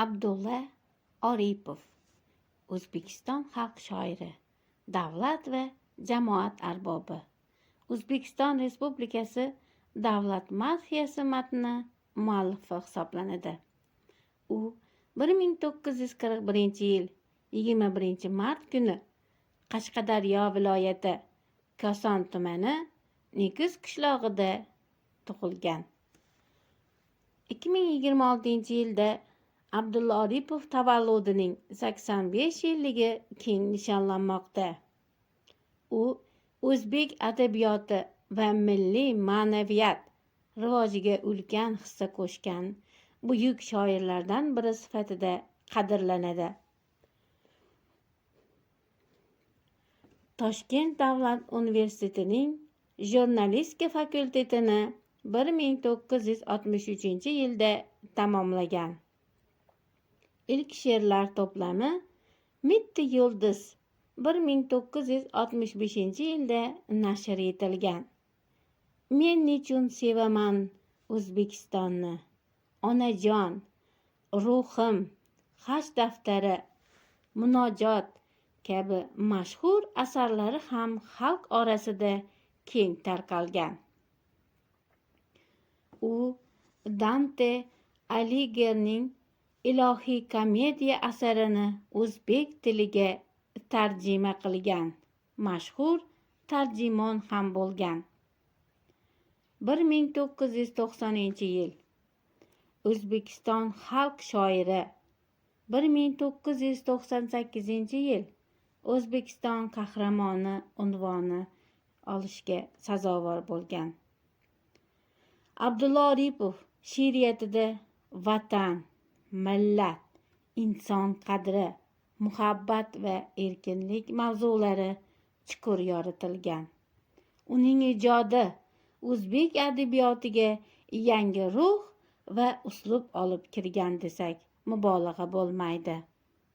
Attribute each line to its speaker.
Speaker 1: Abdulla Oripov, O'zbekiston xalq shoiri, davlat va jamoat arbobi, O'zbekiston Respublikasi davlat madhiyasi matni muallifi hisoblanadi. U 1941-yil 21-mart kuni Qashqadaryo viloyati Koson tumani Nukus qishlog'ida tug'ilgan. 2026-yilda Abdulla Oripov tavalludining 85 yilligi keng nishonlanmoqda. U o'zbek adabiyoti va milliy ma'naviyat rivojiga ulkan hissa qo'shgan buyuk shoirlardan biri sifatida qadrlanadi. Toshkent davlat universitetining jurnalistika fakultetini 1963-yilda tamomlagan. Ilk she'rlar to'plami Mitti yulduz 1965-yilda nashr etilgan. Men nechun sevaman O'zbekistonni, Onajon, Ruhim, Haj daftari, Munojot kabi mashhur asarlari ham xalq orasida keng tarqalgan. U Dante Aligerining Ilohiy komediya asarini o'zbek tiliga tarjima qilgan mashhur tarjimon ham bo'lgan. 1990-yil O'zbekiston xalq shoiri, 1998-yil O'zbekiston qahramoni unvoni olishga sazovor bo'lgan. Abdulla Oripov she'riyatida vatan, millat, inson qadri, muhabbat va erkinlik mavzulari chuqur yoritilgan. Uning ijodi o'zbek adabiyotiga yangi ruh va uslub olib kirgan desak, mubolag'a bo'lmaydi.